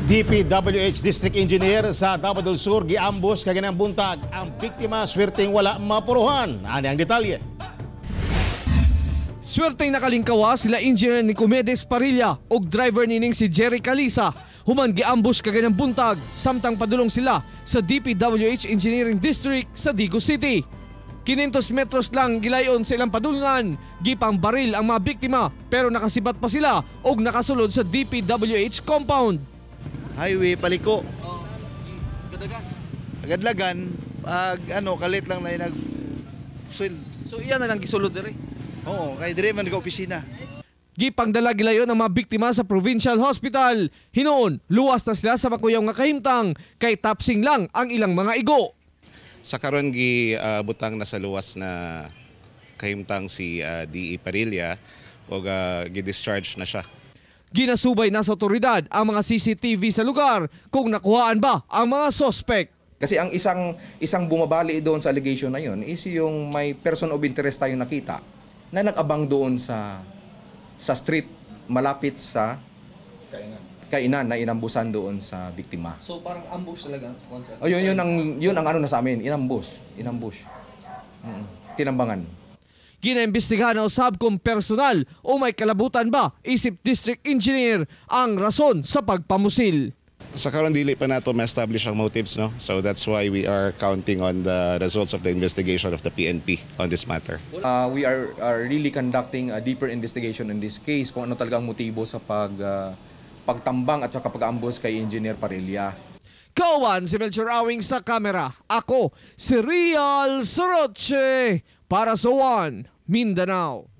DPWH District Engineer sa Davao del Sur giambus kaganang buntag. Ang biktima, swerteng wala mapuruhan. Ani ang detalye. Swerteng nakalingkawa sila Engineer Nicomedes Parilla ug driver nining si Jerry Calisa human giambush kaganang buntag samtang padulong sila sa DPWH Engineering District sa Digos City. 500 metros lang gilayon sa ilang padulngan, gipang baril ang mga biktima pero nakasibat pa sila og nakasulod sa DPWH compound. Highway paliko. Agadlagan pag ano, kalit lang na nag sul. So iya na lang gisulod diri. Oo, kay dire man ka opisina. Gipangdala gilayon ang mga biktima sa Provincial Hospital. Hinuon, luwas na sila sa makuyaw nga kahimtang kay tapsing lang ang ilang mga igo. Sa karon, gi butang na sa luwas na kahimtang si DE Parilla ug gi-discharge na siya. Ginasubay na sa otoridad ang mga CCTV sa lugar kung nakuhaan ba ang mga sospek. Kasi ang isang isang bumabali doon sa allegation na yun is yung may person of interest tayong nakita na nag-abang doon sa street malapit sa kainan na inambusan doon sa biktima. So parang ambush talaga. O yun ang ano na sa amin, inambush, inambush. Tinambangan. Ginaimbestigahan na usab kung personal o may kalabutan ba isip district engineer ang rason sa pagpamusil. Sa karon, dili pa nato ma-establish ang motives, no, so that's why we are counting on the results of the investigation of the PNP on this matter. We are really conducting a deeper investigation in this case kung ano talaga ang motibo sa pagtambang at saka pag-ambush kay Engineer Parilla. Kauban si Melchor Awing sa kamera. Ako si Real Soroche para sa One Mindanao.